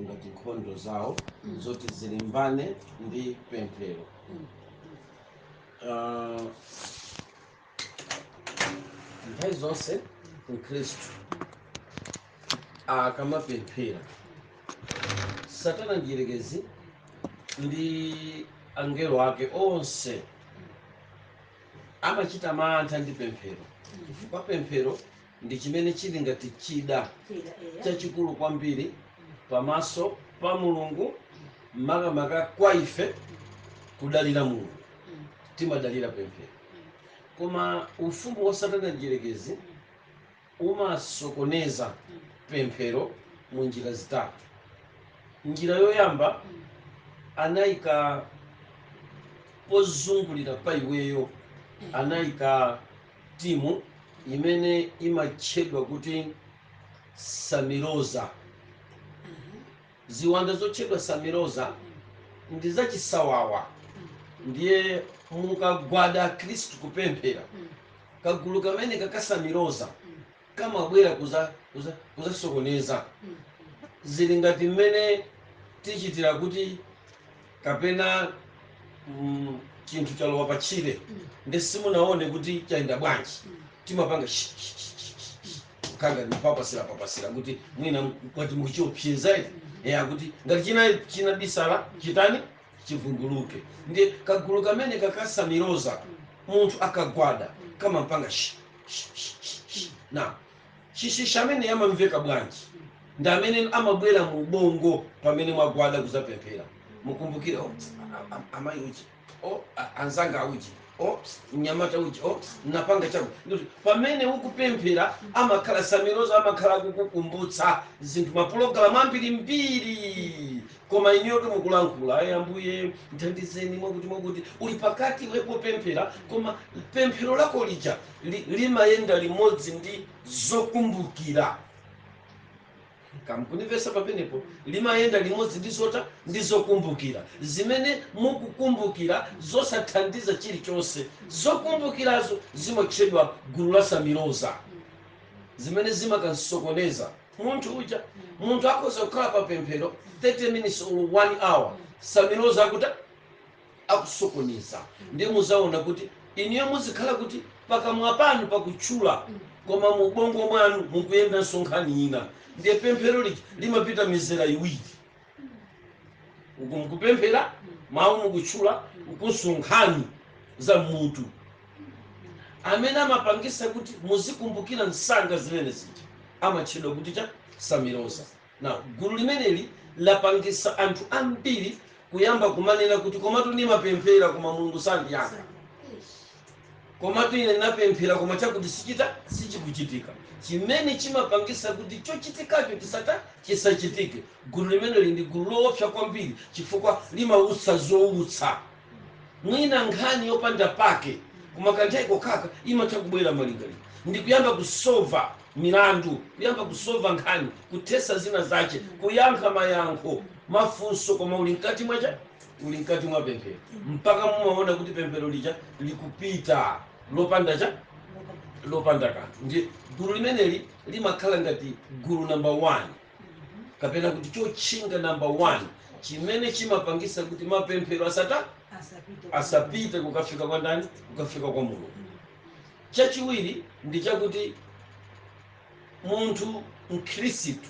Ngati nkhondo zawo zoti zilimbane ndi pemphero. Nthawi zonse Mkhristu akamapemphera, Satana mdierekezi ndi angelo ake onse amachita mantha ndi pemphero, chifukwa pemphero ndi chimene chili ngati chida Chida, eya. chachikulu kwambiri pamaso pa Mulungu, makamaka kwa ife kudalira Mulungu. Timadalira pemphero, koma ufumu wa Satana mdierekezi umasokoneza pemphero mu njira zitatu. Njira yoyamba, anayika pozungulira pa iweyo, anayika timu imene imatchedwa kuti Samiroza. Ziwanda zotchedwa Samiroza ndi zachisawawa. Ndiye mukagwada Khristu kupemphera, kagulu kamene kakasamiroza kamabwera kuzasokoneza. Zili ngati mmene tichitira kuti kapena chinthu chalowa patchire, ndi simunaone kuti chayenda bwanji, timapanga shi, shi, shi, shi, shi, kukhala ngati mupapasira papasira kuti mwina ngati mukuchiopseza iti ya kuti ngati china chinabisala chitani, chivumbuluke. Ndi kagulu kamene kakasamiroza, munthu akagwada kamampanga shi, shi, shi, shi, shi. Na shishishi amene amamveka bwanji ndi amene amabwera mu ubongo pamene mwagwada kuzapemphera. Mukumbukire, oh, amayi uchi, oh, anzanga auchi, oh, mnyamata uchi, oh, napanga chako. Ndikuti pamene ukupemphera amakhala Samiroza, amakhala kukukumbutsa zinthu, mapulogalamu ambirimbiri, koma inuyo mukulankhula, "Ayi Ambuye, nthandizeni mwakuti mwakuti." Uli pakati wepopemphera, koma pemphero lako lija limayenda limodzi ndi zokumbukira. Kamkunimvesa pamenepo? Limayenda limodzi ndi zota ndi zokumbukira zimene mukukumbukira zosathandiza chilichonse. Zokumbukirazo zimatchedwa gulu la Samiroza, zimene zimakansokoneza munthu uja. Munthu akhoza kukhala pa pemphero 30 minutes or 1 hour, Samiroza akuti akusokoneza. Ndiye muzaona kuti iniyo muzikhala kuti pakamwa panu pakutchula, koma mu ubongo mwanu mukuyenda nkhani ina. Ndiye pemphero lija limapita mizera iwiri: uku mukupemphera, mawu mukutchula, ukunso nkhani za mutu. Amene amapangisa kuti muzikumbukira msanga zimene zija amatchedwa kuti cha Samiroza. Na gulu limeneli lapangisa anthu ambiri kuyamba kumanena kuti, "Komatu ndimapemphera, koma Mulungu sandiyankha. Komatu ine ndinapemphera, koma chakuti sichita sichikuchitika." Chimene chimapangisa kuti chochitikacho chisata chisachitike, gulu limeneli ndi gulu loopsa kwambiri, chifukwa limautsa zoutsa, mwina nkhani yopanda pake, koma kanthawi kokhaka imatha kubwera malingaliro ndi kuyamba kusova milandu, kuyamba kusova nkhani, kuthesa zina zache, kuyankha mayankho mafunso, koma uli mkati mwacha, uli mkati mwa pemphero, mpaka mumaona kuti pemphero lija likupita lopanda cha lopanda kanthu. Ndi gulu limeneli limakhala ngati gulu number one, kapena kuti chotchinga number one, chimene chimapangisa kuti mapemphero asata asapite. Asapite kukafika kwa ndani? Kukafika kwa Mulungu. Chachiwiri ndi chakuti munthu Mkhristu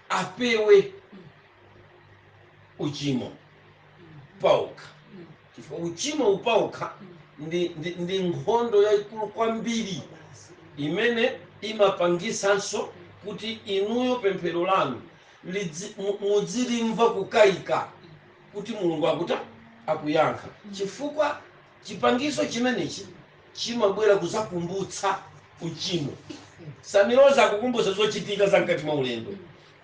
apewe uchimo paokha, chifukwa uchimo upaokha ndi nkhondo yayikulu kwambiri Basi. imene imapangisanso kuti inuyo pemphero lanu mudzilimva kukayika kuti Mulungu akuta akuyankha, chifukwa chipangizo chimenechi chimabwera kuzakumbutsa uchimo. Samiroza akukumbutsa zochitika za mkati mwa ulendo,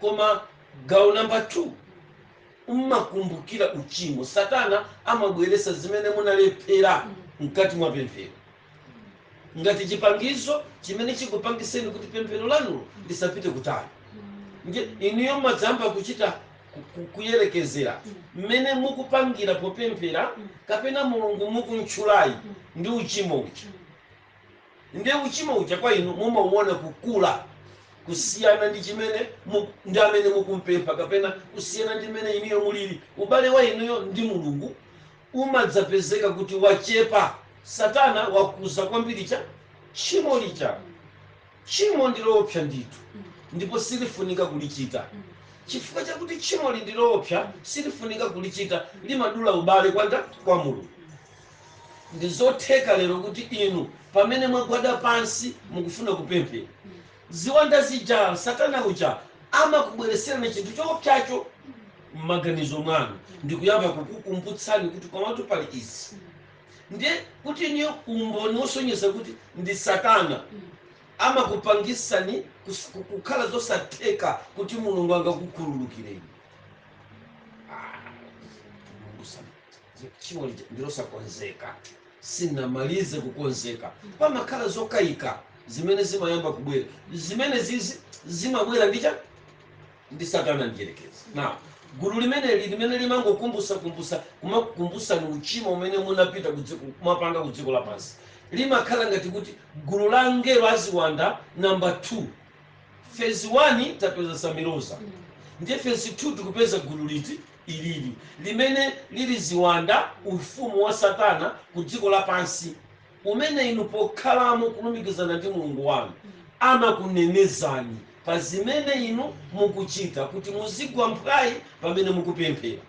koma gawo namba 2 mmakumbukira uchimo. Satana amabweresa zimene munalephera mkati mwa pemphero ngati chipangizo chimene chikupangiseni kuti pemphero lanulo lisapite kutali. Ndiye inuyo madzamba kuchita kuyerekezera mmene mukupangira popemphera kapena Mulungu mukuntchulayi ndi uchimo uja. Ndiye uchimo uja kwa inu mumauona kukula. Kusiyana ndi chimene ndi amene mukumpempha, kapena kusiyana ndi mmene inuyo mulili, ubale wa inuyo ndi Mulungu umadzapezeka kuti wachepa. Satana wakuza kwambiri cha tchimo lija. Tchimo ndi loopsa ndithu, ndipo silifunika kulichita. Chifukwa chakuti tchimoli ndi loopsa, silifunika kulichita, limadula ubale kwa Mulungu. Ndi zotheka lero kuti inu pamene mwagwada pansi mukufuna kupemphera, ziwanda zija, Satana uja, amakubwereserani chinthu choopsacho m'maganizo mwanu ndikuyamba kukukumbutsani kuti komatu pali izi. Ndiye kuti niyo umboni wosonyeza kuti ndi Satana, amakupangisani kukhala zosatheka kuti Mulungu angakukhululukireni. Ah, Mulungu tchimo lija ndilosakonzeka, sinamalize kukonzeka. Pamakhala zokayika zimene zimayamba kubwera. Zimene zizi zimabwera ndicha ndi Satana mdierekezi. Now, gulu limeneli limene limangokumbusakumbusa, kumakukumbusani uchimo umene munapita kumapanga ku dziko lapansi, limakhala ngati kuti gulu la angelo aziwanda namba 2. Phase 1 tapeza Samiroza, ndiye phase 2 tikupeza gulu liti? Ilili limene lili ziwanda, ufumu wa Satana ku dziko lapansi, umene inu pokhalamo kulumikizana ndi Mulungu wanu amakunenezani pa zimene inu mukuchita, kuti muzigwa mphwayi pamene mukupemphera.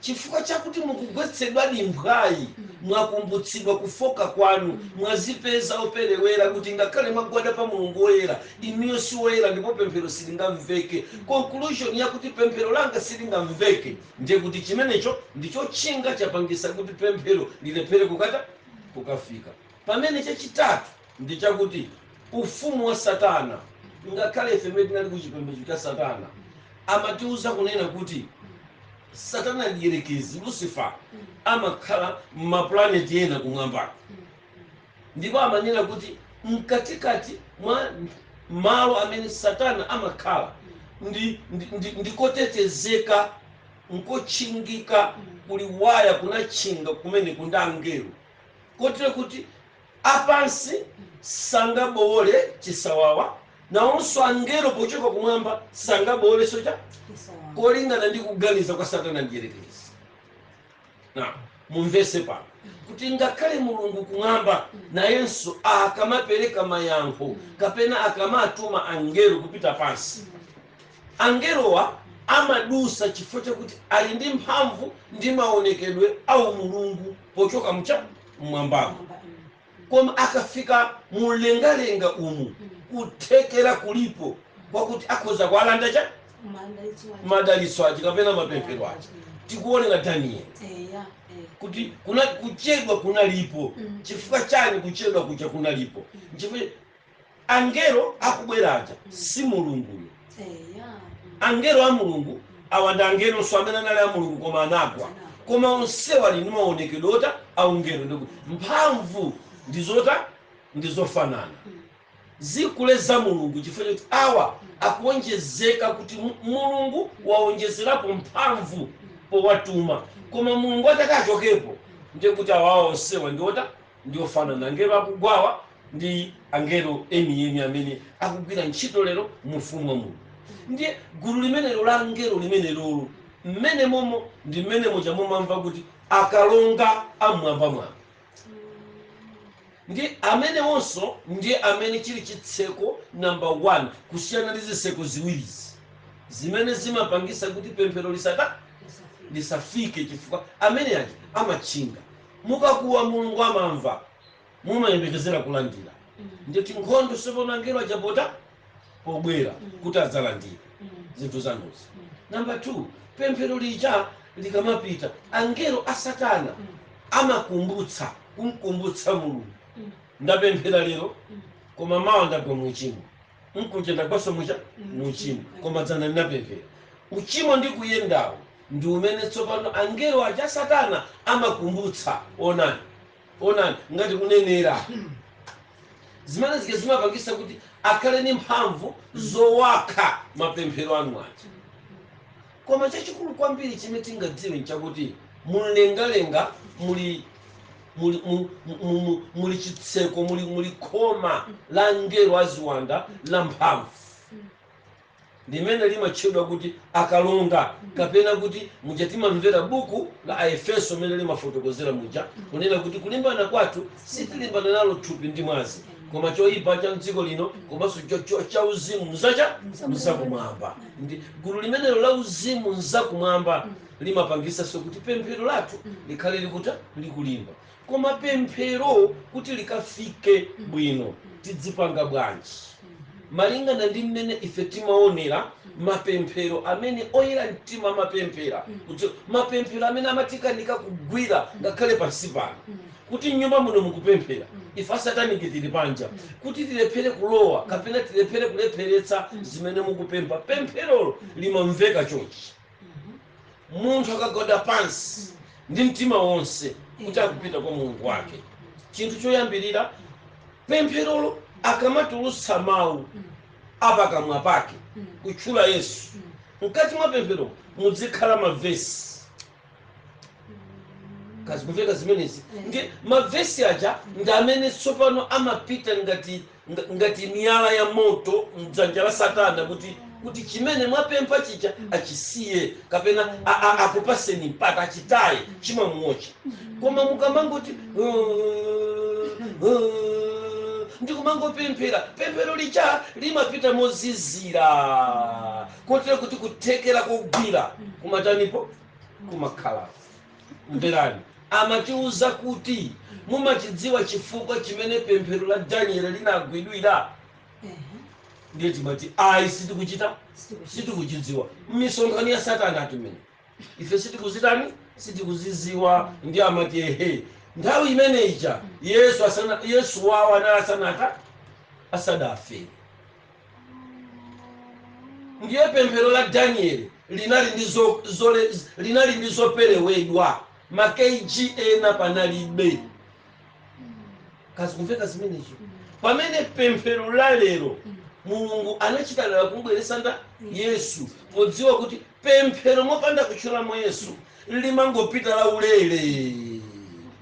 Chifukwa chakuti mukugwetsedwadi mphwayi, mwakumbutsidwa kufoka kwanu, mwazipeza operewera, kuti ngakhale mwagwada pa Mulungu woyera, inuyo si woyera, ndipo pemphero silingamveke. Conclusion yakuti pemphero langa silingamveke, ndiye kuti chimenecho ndichotchinga chapangisa kuti pemphero lilephere kukata kukafika. Pamene chachitatu ndi chakuti ufumu wa Satana, ngakhale ife mmene tinali ku chipembedzo cha Satana, amatiuza kunena kuti Satana mdierekezi, Lucifer, amakhala m'maplaneti ena kumwambako, ndipo amanena kuti mkatikati mwa malo amene Satana amakhala ndikotetezeka, nkotchingika, kuli waya, kunatchinga kumene kunda angelo, kotero kuti apansi sangabowole chisawawa, nawonso angelo pochoka kumwamba sangabowolenso cha kolingana ndi kuganiza kwa Satana mdierekezi. Na mumvese pano kuti ngakhale Mulungu kumwamba nayenso akamapereka mayankho kapena akamatuma angelo kupita pansi, angelowa amadusa chifukwa chakuti ali ndi mphamvu ndi maonekedwe au Mulungu pochoka mcha mmwambamo, koma akafika mumlengalenga umu, kuthekera kulipo kwakuti akhoza kualanda cha madalitso aja kapena mapemphero aja. Tikuonera Daniel kuti kuna kuchedwa kunalipo. Chifukwa chani kuchedwa kuja kunalipo? Chifukwa angelo akubweraja si Mulunguyo. Angelo a Mulungu awa ndi angelonso amene anali a Mulungu koma anagwa, koma onsewa ali ndi maonekedwe ota aungelo, ndikuti mphamvu ndizota ndizofanana, zikule za Mulungu, chifukwa chakuti awa akuonjezeka kuti Mulungu waonjezerapo mphamvu powatuma. Koma Mulungu atakachokepo, ndiye kuti awawa onsewa ndiota ndiofanana, angelo akugwawa ndi angelo enieni amene akugwira ntchito lero mu ufumu wa Mulungu. Ndiye gulu limenelo la angelo limenelolo, mmene momo ndi mmene muja mumamva kuti akalonga amwambamwamba, ndi amenewonso ndiye amene chili chitseko number 1, kusiyana ndi zitseko ziwirizi zimene zimapangisa kuti pemphero lisata lisafike, chifukwa amene aja amatchinga. Mukakuwa, Mulungu amamva, mumayembekezera kulandira. Nditi nkhondo sopano angelo achapota pobwera kuti adzalandira zinthu zanuzi. Namba 2, pemphero lija likamapita, angelo a Satana amakumbutsa, kumkumbutsa Mulungu: ndapemphera lero, koma mawa ndagwa muchimo, mkuja ndagwaso mucha muchimo, koma dzana ndinapemphera. Uchimo ndi kuyendawo ndi umene tsopano angelo aja Satana amakumbutsa: onani, onani, ngati kunenera. Zimene zike zimapangisa kuti akhale ndi mphamvu zowakha mapemphero anu aja. Koma chachikulu kwambiri chimene tingadziwe nchakuti mumlengalenga muli chitseko, muli khoma la angelo aziwanda la mphamvu. Limene limatchedwa kuti akalonga, kapena kuti muja timamvera buku la Aefeso mene limafotokozera muja kunena kuti kulimbana kwathu sitilimbana nalo thupi ndi mwazi, koma choyipa cha mdziko lino komanso cha uzimu mzacha mzakumwamba. Ndi gulu limenelo la uzimu mzakumwamba limapangisanso kuti pemphero lathu likhale likuta likulimba. Koma pemphero kuti likafike bwino, tidzipanga bwanji? Malingana ndi mmene ife timaonera mapemphero amene oyera mtima amapemphera, kuti mapemphero amene amatikanika kugwira ngakhale pansi pano, kuti mnyumba muno mukupemphera, ife a satanic tili panja, kuti tilephere kulowa kapena tilephere kulepheretsa zimene mukupempha, pempherolo limamveka chonchi. Munthu akagwada pansi ndi mtima wonse kuti akupita kwa Mulungu wake, chinthu choyambirira, pempherolo akamatulutsa mawu apakamwa pake kutchula Yesu, mkati mwa pemphero muzikhala mavesi. Kazikumveka zimenezi? Ndi mavesi aja ndi amene tsopano amapita ngati miyala ya moto mdzanja la Satana, kuti chimene mwapempha chija achisiye kapena akupaseni mpata achitaye, chimamuocha. Koma mukamangoti ndikumangopemphera, pemphero lija limapita mozizira, kotero kuti kuthekera kogwira kumatanipo kumakhala. Mverani, amatiuza kuti mumachidziwa chifukwa chimene pemphero la Daniel linagwidwira? Ndiye timati ayi, sitikuchita, sitikuchidziwa. Misonkhano ya Satana atimene ife sitikuzitani, sitikuziziwa. Ndi amati ehe, nthawi imene ija Yesu asana, Yesu wawo anali asanata asadafe. Ndiye pemphero la Daniel linali ndi zoperewedwa, ma kg ena panalibe. Kazikumveka zimenezo? Pamene pemphero la lero, Mulungu anachita dala kumbweresa nda Yesu, podziwa kuti pemphero mopanda kutchulamo Yesu limangopita la ulere,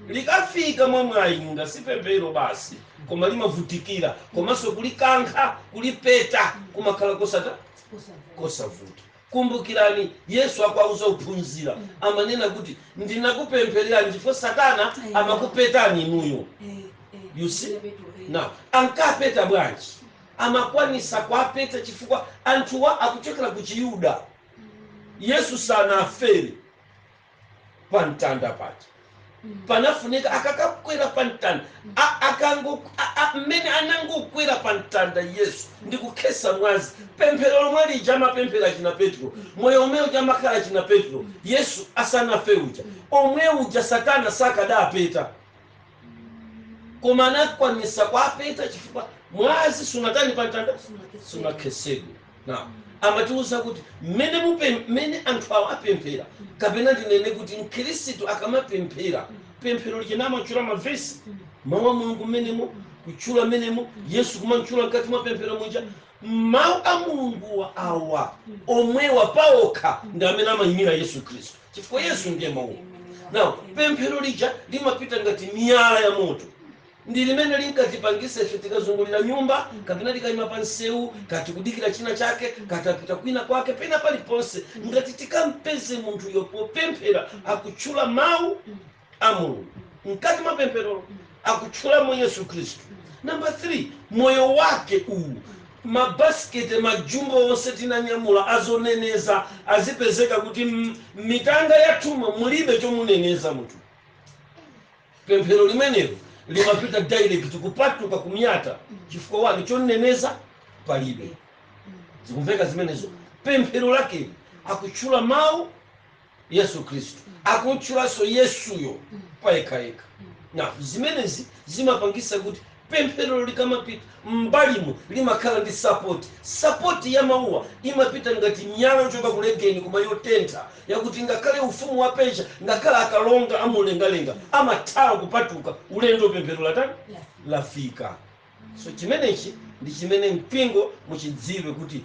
likafika mwa mwayinga si pemphero basi, koma limavutikira, komanso kulikankha, kulipeta kumakhala kosata kosavuta. Kumbukirani, Yesu akuauza ophunzira, amanena kuti ndinakupemphererani chifukwa Satana amakupetani inuyo. You see? Now ankapeta bwanji? Amakwanisa kuapeta chifukwa anthuwa akuchokera ku Chiyuda. Yesu sanafere pa mtanda paja, panafunika akakakwera pa mtanda. Mmene anangokwera pa mtanda Yesu ndi kukhesa mwazi, pemphero lomwe lija amapemphera china Petro, moyo omwe uja amakhala china Petro Yesu asanafe uja, omwe uja Satana sakadapeta, koma anakwanisa kuapeta chifukwa mwazi sunatani pa mtanda? Sunakhesedwe. Now amatiuza kuti mmene anthu awo apemphera, kapena ndinene kuti mkhristu akamapemphera, pemphero lija amatchula mavesi, mawu a Mulungu mmenemo, kutchula mmenemo Yesu, kumamtchula mkati mwa pemphero muja. Mawu a Mulunguwa awa omwewa paokha ndi amene amayimira Yesu Khristu, chifukwa Yesu ndiye mawu. Now pemphero lija limapita ngati miyala ya moto, ndi limene linkatipangisa ife tikazungulira nyumba kapena tikayima pa msewu, kati kudikira china chake, katapita kwina kwake, pena paliponse, ngati tikampeze munthuyo popemphera akutchula mawu a Mulungu, mkati mwa pempherolo akutchulamo Yesu Khristu. Namba 3, moyo wake uwu, mabasikete, majumbo onse tinanyamula azoneneza azipezeka kuti mitanga yathumo mulibe chomuneneza munthu. Pemphero limenelo limapita direct kupatuka kumyata, chifukwa wani choneneza palibe. Zikumveka zimenezo? Pemphero lakeli akutchula mawu Yesu Khristu, akutchulanso Yesuyo payekhayekha. Na zimenezi zimapangisa kuti pemphero likamapita m'mbalimo limakhala ndi support. Support ya mawuwa imapita ngati miyala yochoka kulegeni koma yotentha, yakuti ngakhale ufumu wa Persia, ngakhale akalonga amulengalenga amathawa kupatuka ulendo pemphero latani lafika. So chimenechi ndi chimene mpingo muchidziwe, kuti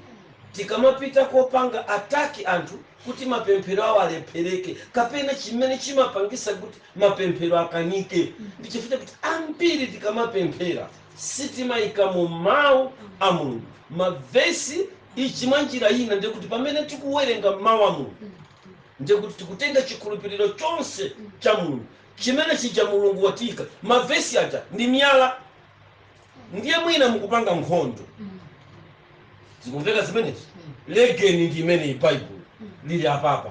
tikamapita kopanga attack anthu kuti mapemphero awo alephereke, kapena chimene chimapangisa kuti mapemphero akanike, ndi chifukwa kuti ambiri tikamapemphera sitimayikamo mawu a Mulungu, mavesi. Ichi mwa njira ina ndikuti pamene tikuwerenga mawu a Mulungu, ndikuti tikutenga chikhulupiriro chonse cha Mulungu chimene chija Mulungu watika. Mavesi aja ndi miyala. Ndiye mwina mukupanga nkhondo. Zikumveka zimenezi? Legeni ndi imeneyi, Baibulo lili apapa.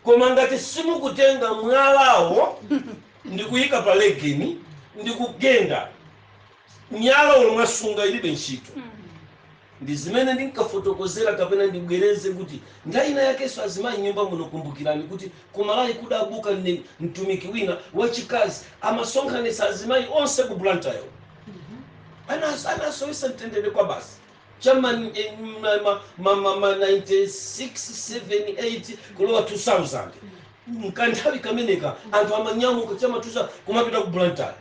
Koma ngati simukutenga mwalawo ndikuyika pa legeni ndikugenda, miyala olo mwasunga ilibe ntchito. Ndi zimene ndinkafotokozera kapena ndibwereze kuti nthawi ina yakenso azimayi nyumba muno, kumbukirani kuti kumalawi kudabuka mtumiki wina wachikazi, amasonkhanitsa azimayi onse ku Blantyre. Anasowesa mtendere kwa basi chama ma 96, 7, 8 kulowa 2000. Mkanthawi kameneka anthu amanyamuka chama 2000 kumapita ku Blantyre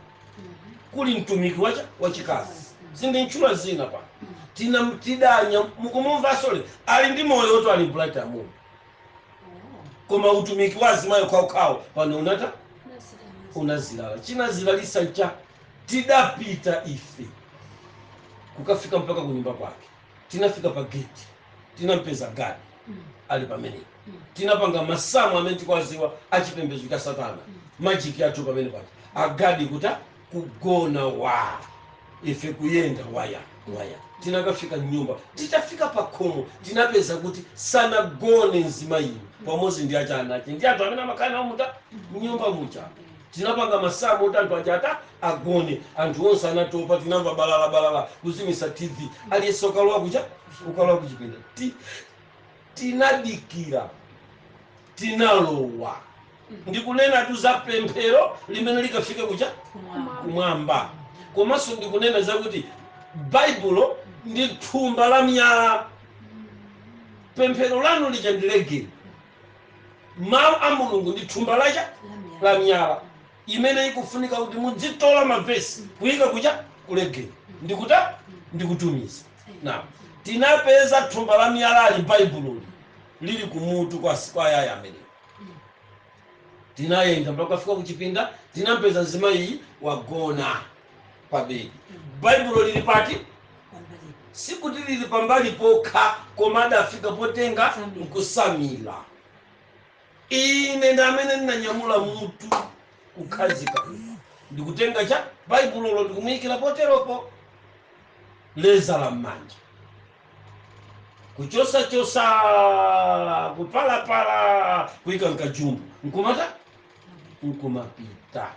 kuli mtumiki wacha wachikazi, sindintchula zina pa tina tidanya mukumumva sole ali ndi moyo oto ali Blantyre muno, koma utumiki wa azimayi okhaokhawo pano unata unazilala. Chinazilalisa ncha tidapita ife kukafika mpaka kunyumba kwake. Tinafika pa gate, tinampeza gadi ali pamenepo. Tinapanga masamu amene tikwaziwa achipembedzo cha satana, magic yathu pamene paja. Agadi kuta kugona wa ife kuyenda waya waya, tinakafika mnyumba. Titafika pa khomo, tinapeza kuti sanagone mzimayiyo pamodzi ndi achana ache ndi anthu amene amakhala nawo muta mnyumba mucha. Tinapanga masamu oti anthu aja ata agone. Anthu onse anatopa. Tinamva balala balala, kuzimisa TV, aliyense ukalowa kucha ukalowa kuchipinda. Tinadikira, tinalowa. Ndikunena tu za pemphero limene likafike kucha kumwamba. Komanso ndikunena zakuti Baibulo ndi thumba la miyala. Pemphero lanu lija ndi legeni, mawu a Mulungu ndi thumba lacha la miyala imene ikufunika kuti mudzitola mavesi kuyika kucha kulegeni ndikuta ndikutumiza. Na tinapeza thumba la miyala ali Baibuloli lili kumutu kwa yaya ameneyo. Tinayenda mpaka kafika kuchipinda, tinampeza mzimayi wagona pa bedi, Baibulo lili pati? Sikuti lili pambali pokha, koma adafika potenga nkusamira. Ine ndi amene ndinanyamula mutu kukhazika uku, ndikutenga cha Baibulolo ndikumuyikira poteropo, leza la m'manja, kuchosachosa, kupalapala, kuyika mkajumbo, nkumata nkumapita.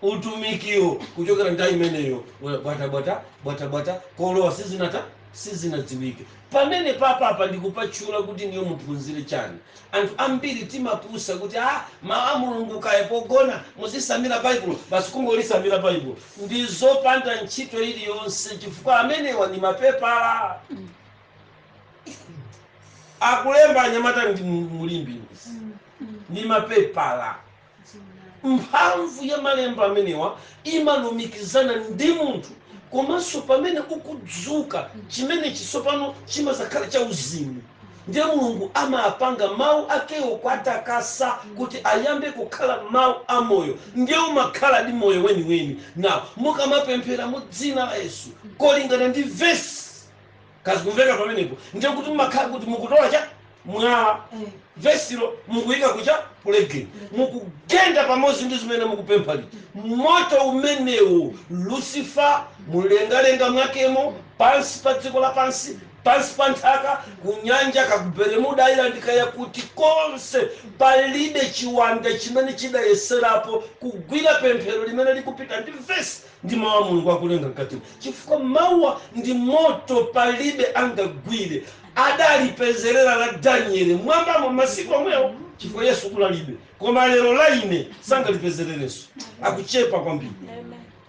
Utumikiwo kuchokera nthawi imeneyo bwatabwata bwatabwata kolowa sizinata sizinadziwike. Pamene papapa ndikupatchula kuti niyo muphunzire chani. Anthu ambiri timapusa kuti a mawu a Mulungu kaya pogona muzisamira Baibulo basi. Kungolisamira Baibulo ndi zopanda ntchito iliyonse, chifukwa amenewa ndi mapepala akulemba anyamata ndi mulimbi, ndi mapepala. Mphamvu ya malemba amenewa imalumikizana ndi munthu, komanso pamene ukudzuka chimene chisopano chimazakhala cha uzimu. Ndiye Mulungu amapanga mawu akewo kwatakasa kuti ayambe kukhala mawu amoyo, ndiye umakhala ndi moyo weniweni. Na mukamapemphera mu dzina la Yesu kolingana ndi vesi, kazikumveka pamenepo? Ndiye kuti mumakhala kuti mukutola cha mwala, vesilo mukuyika kucha kulegeni, mukugenda pamodzi ndi zimene mukupempha liti. Moto umenewo, Lucifer mulengalenga mwakemo, pansi pa dziko lapansi, pansi pa nthaka, kunyanja, kaku Bermuda Island, kaya kuti konse, palibe chiwanda chimene chidayeserapo kugwira pemphero limene likupita ndi vesi ndi mawu a Mulungu akulenga mkatimo, chifukwa mawuwa ndi moto, palibe angagwire. Adalipezerera la Danieli mwambamo masiku omwewo, chifukwa Yesu kulalibe, koma lero la ine sangalipezererenso, akuchepa kwambiri.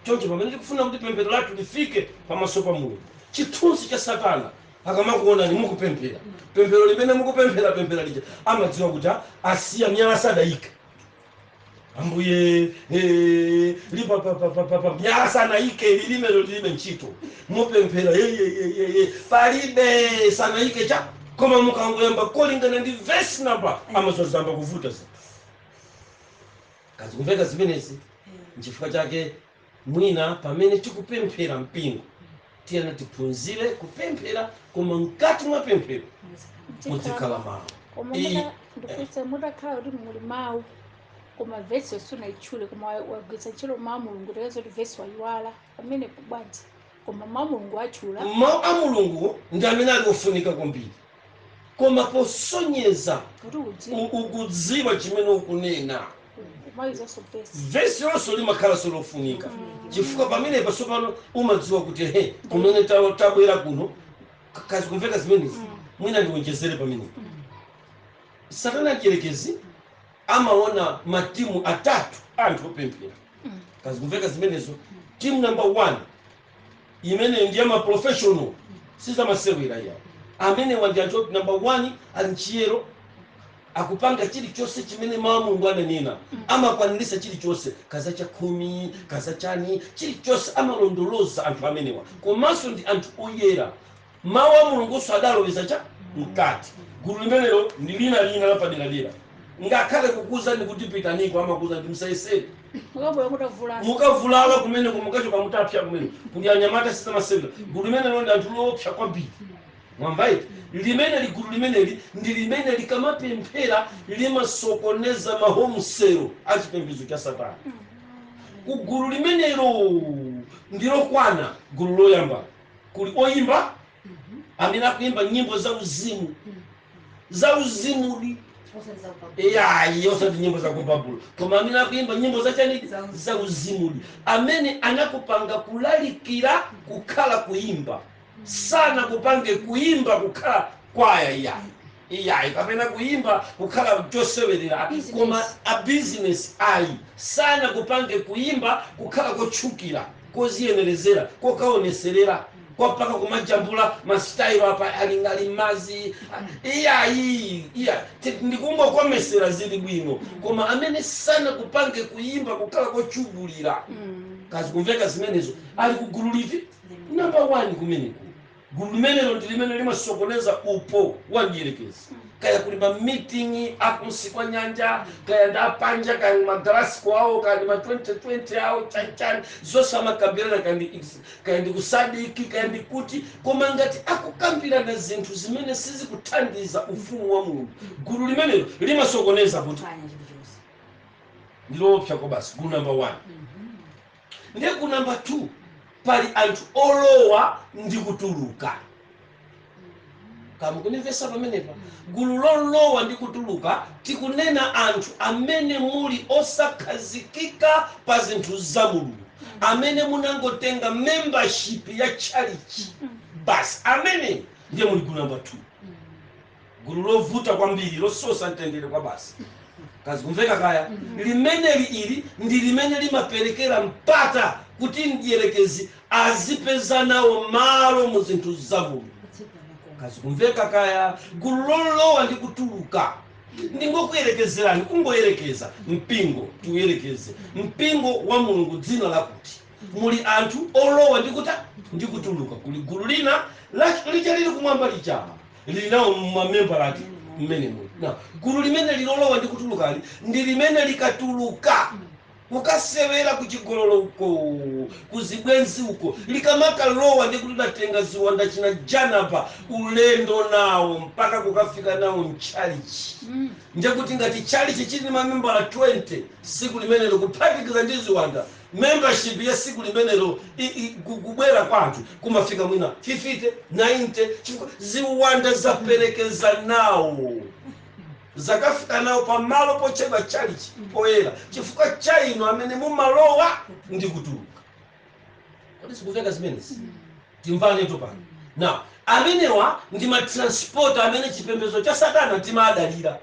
Choncho pamene tikufuna kuti pemphero lathu lifike pamaso pa Mulungu, chithunzi cha satana akamakuonani mukupemphera pemphero limene mukupemphera pemphera lija, amadziwa kuti asiya miyala sadayika ambuye lipapapapapa miyala sanayike, lilimelo lilibe ntchito. Mupemphera yeyeyeyeye, palibe sanayike cha. Koma mukangoyamba kolingana ndi verse number, amazozamba kuvuta zinthu. Kazikumveka zimenezi? Nchifukwa chake mwina pamene tikupemphera mpingo Tiyena tiphunzire kupemphera, koma mkati mwa pemphero muzikhala mawu. Koma ndikuti mutakhala kuti muli mawu, koma vesi sunayitchule, koma wagwiritsa ntchito mawu a Mulungu, tekeza kuti vesi wayiwala pamene bwanji, koma mawu a Mulungu atchula. Mawu a Mulungu ndi amene ali ofunika kwambiri, koma posonyeza kuti udziwe ukudziwa chimene ukunena, umayizanso vesi. Vesi lonso limakhalanso lofunika, chifukwa pamenepa tsopano umadziwa kuti he, kumene tabwera kuno kazi kumveka zimenezi. Mwina ndiwonjezere pamenepo. Satana mdierekezi amaona matimu atatu anthu opemphera. Kazi kumveka zimenezo? Team number one imene ndiye ma professional, sizamasewera iya. Amene wandi anthu number one ali mchiyero, akupanga chilichonse chimene mawu a Mulungu ananena, amakwanirisa chilichonse, kaza cha khumi, kaza chani, chilichonse amalondoloza anthu amenewa, komanso ndi anthu oyera, mawu a Mulungunso adaloweza cha mkati. Gulu limenelo ndi lina lina lapaderadera. Ngakhale kukuuzani kuti pitaniko, amakuuza ndi musayesere. Mukabwera mutavulala. Mukavulala kumene, mukachoka mutapsa. Kumene kuli anyamata, sizamasewera. Gulu limenelo ndi anthu loopsa kwambiri, mwamvaiti? Limene ligulu limeneli ndi limene likamapemphera limasokoneza ma home cell a chipembedzo cha Satana. Ku gulu limenelo ndilokwana. Gulu loyamba kuli oyimba amene akuimba nyimbo za uzimu, za uzimudi, yayi, osati nyimbo za kubabulo, koma amene akuimba nyimbo zachanidi, za uzimudi, amene anakupanga kulalikira kukhala kuimba, sana kupange kuimba kukhala kwaya, iyayi, iyayi, kapena kuimba kukhala chosewerera. Business. Koma a business ayi, sana kupange kuimba kukhala kotchukira, koziyenerezera, kokaoneserera, kwapaka kumajambula masitayilo apa ali mazi, iyayi, iya, ndikungokomesera, zili bwino, koma amene sana kupange kuimba kukhala kochubulira. Kazi kumveka zimenezo? Ali ku gulu liti? Number one. Kumeneku gulu limenelo ndi limene limasokoneza upo wa mdierekezi. Kaya kuli ma meeting akunsi kwa nyanja, kaya ndi apanja, kaya ndi magrasco awo, kaya ndi ma 2020 awo, chanichani zonse amakambirana, kaya ndi kusadiki, kaya ndi kuti, koma ngati akukambirana zinthu zimene sizikuthandiza ufumu wa Mulungu, gulu limenelo limasokoneza kuti ndiloopsa kwa basi. Gulu number one. Ndiye ku number two pali anthu olowa ndi kutuluka. Kamukunimvesa pamenepa? Gulu lolowa ndi kutuluka, tikunena anthu amene muli osakhazikika pa zinthu za Mulungu, amene munangotenga membership ya chalichi basi, amene ndiye muli gulu number two, gulu lovuta kwambiri, lososa mtendere kwa basi. Kazi kumveka kaya? Limeneli ili ndi limene limaperekera mpata kuti mdierekezi azipeza nawo malo mu zinthu za Mulungu. Kazi kumveka kaya? Gulu lolowa ndi kutuluka, ndingokuyerekezerani, kungoyerekeza mpingo, tiuyerekeze mpingo wa Mulungu dzina lakuti muli anthu olowa ndikuta ndi kutuluka. Kuli gulu lina lija lili kumwamba lija, lili nawo mamembala ati mmene muli na gulu limene lilolowa ndi kutulukali, ndi limene likatuluka kukasewera kuchigololo uko, kuzibwenzi uko, likamakalowa ndi kuti latenga ziwanda china janapa, ulendo nawo mpaka kukafika nawo mchalichi. Ndekuti ngati chalichi chili mamembala 20 siku limenelo, kuphatikiza ndi ziwanda, membership ya siku limenelo kubwera kwa anthu kumafika mwina 50, 90, chifukwa ziwanda zaperekeza nawo, zakafika nawo pamalo potchedwa chalichi poyera, chifukwa cha inu amene mumalowa ndi kutuluka. Kodi sikumveka zimenezi? Timvanetu pano. Na amenewa ndi ma transport amene chipembedzo cha Satana timadalira.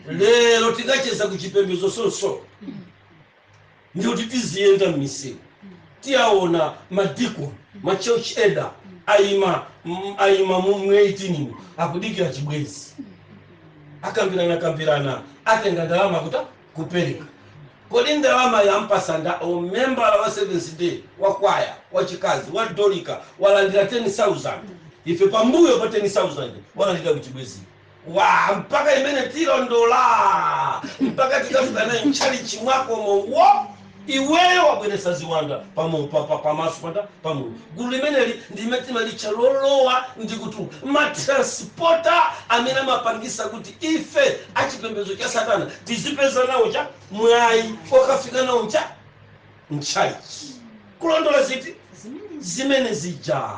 Lero tikacheza ku chipembedzo sonso, ndikuti tiziyenda m'misewu, tiyaona madikoni, ma church elder ayima ayima mu 18 akudikira chibwezi, akambirana kambirana, atenga ndalama kuta kupereka. Kodi ndalama yampasanda umembala wa Seventh Day, wa kwaya wachikazi wa Dorika, walandira 10,000? Ife pambuyo pa 10,000 walandira kuchibwezi wa mpaka imene tilondola mpaka tikafika naye mchalichi mwakomo wo. Iweyo wabweretsa ziwanda pamaso pa Mulungu. Gulu limeneli ndimene timalitcha lolowa ndi kutuluka, matransporter amene amapangisa kuti ife achipembedzo cha satana tizipeza nawo cha mwayi okafika nawo cha mchalichi, kulondola ziti? Zimene zija.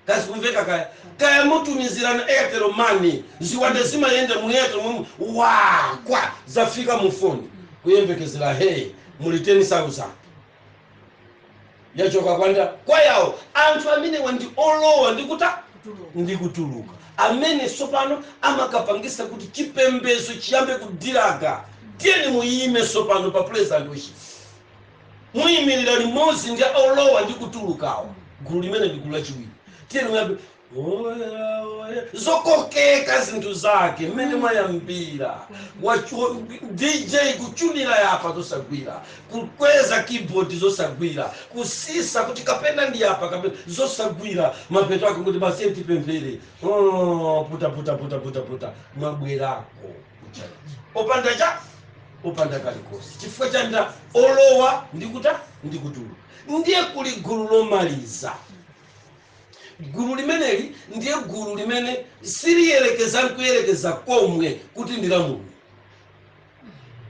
Kazikumveka kaya kaya mutumizirana Airtel Money, ziwanda zimayenda mu Airtel momwe wakwa zafika mu foni kuyembekezera, "Hey, muli 10,000 yachoka kwanda kwayawo." Anthu amene ndi olowa ndikuta ndikutuluka, amene sopano amakapangisa kuti chipembedzo chiyambe kudiraga. Tiyeni muyime sopano pa praise and worship, muyimirira limodzi ndi olowa ndi kutulukawo. Gulu limene ndi gulu lachiwiri. Tiyeni muyambe oya, oya, zokokeka zinthu zake mmene mwayambira. DJ kuchunira yapa zosagwira, kukweza keyboard zosagwira, kusisa kuti kapena ndi apa kapena zosagwira, mapeto ake kuti basi tipemphere. Oh, puta puta puta puta puta, mwabwerako kuchalichi opanda cha opanda kalikosi, chifukwa chanda olowa ndikuta ndikutuluka. Ndiye kuli gulu lomaliza. Gulu limeneli ndiye gulu limene siliyelekeza nkuyerekeza komwe kuti ndi la Mulungu,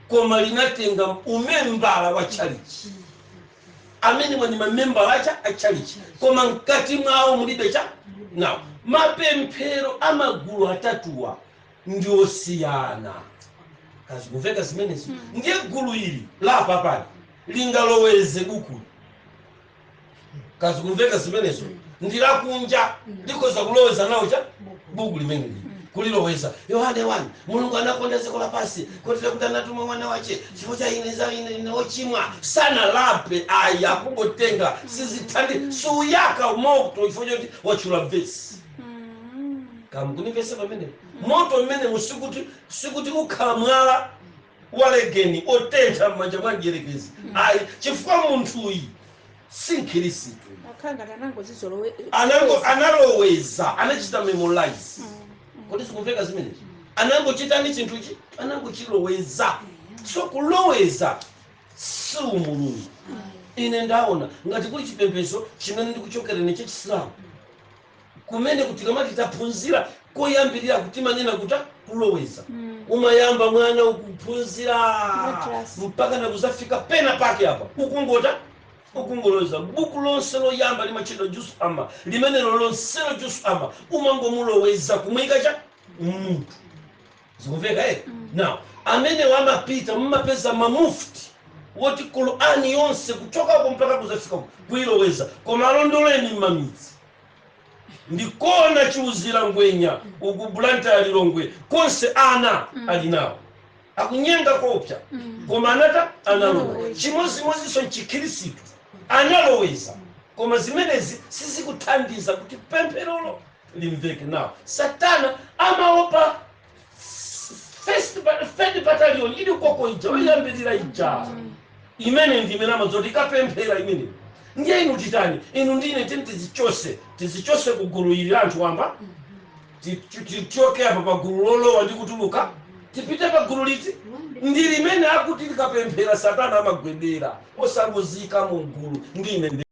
koma linatenga umembala wa chalichi, amene mwani mamembala acha achalichi, koma mkati mwawo mulibe cha nawo. Mapemphero amagulu atatuwa ndi osiyana. Kazikumveka zimenezi? Ndiye gulu ili lapa pali lingaloweze bukuli. Kazikumveka zimenezo? Ndilakunja, likhoza kuloweza nawo cha buku limene lili kuliloweza Yohane 1, "Mulungu anakonda dziko lapansi kotero kuti anatuma mwana wache chifukwa cha ine, za ine, ine ochimwa." Sanalape ayi, akungotenga, sizithandi, suyaka moto chifukwa choti wachula vesi. Kamukunimvesa pamene moto mmene sikuti ukhala mwala walegeni otentha m'manja mwa mdierekezi ayi, chifukwa munthuyi si Mkhirisitu. Akhala ngati anangozizolowe. Anango analoweza, anachita memorize. Kodi sikumveka zimenezi? Anangochitani chinthuchi, anangochiloweza. So kuloweza si umulungu. Ine ndaona ngati kuli chipembedzo chimene ndikuchokereni cha Chisilamu, kumene kuti kamati taphunzira koyambirira kuti manena kuti kuloweza, umayamba mwana ukuphunzira Madrasa. mpaka nakuzafika pena pake apa ukungota ukungoloweza buku lonse loyamba limatchedwa Juzu Amma, limenelo lonselo Juzu Amma umangomuloweza kumuyika cha munthu. Zikumveka eh? Now amene wamapita mumapeza mamufti woti Qur'ani yonse kuchokako mpaka kuzafika kuyiloweza, koma alondoleni mmamidzi ndikona chiuzira ngwenya uku Blantyre, Lilongwe konse ana ali nawo akunyenga kopsa, koma anata analowa. Analoweza. Chimodzimodzinso mchikhirisitu analoweza, koma zimenezi sizikuthandiza kuti pempherolo limveke. Nawo satana amaopa third battalion ili koko ija oyambirira ija, imene ndi imene amadzoti ikapemphera imene. Ndiye inu titani? Inu ndine tini tizichose, tizichose ku gulu ili la anthu wamba, tichoke apa pa gulu lolowa ndi kutuluka, tipite pa gulu liti? Ndi limene akuti likapemphera satana amagwedera, osangozika mu gulu. Ndine ndi